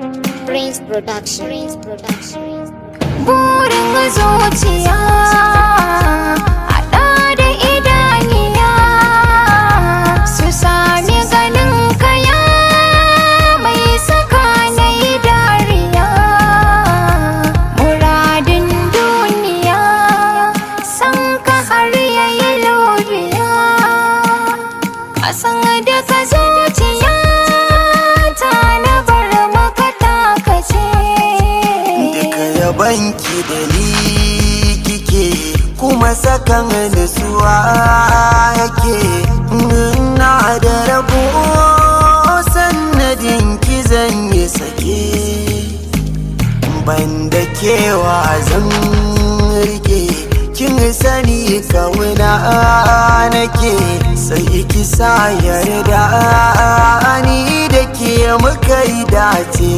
Prince Production. Prince Production. Burin zuciya haɗa da idaniya su sami ganin kaya mai saka na yi dariya. Muradin duniya san ka har yayi lobiya, a san da ka zuciya ta na bar maka takace. Duka yabanki da ni kike, kuma sakan nutsuwa yake. Na da rabo sannadin ki zan yi sake, banda kewa zan rike. Kin sani kawuna nake, sai ki sa yarda ni da ke muka yi dace.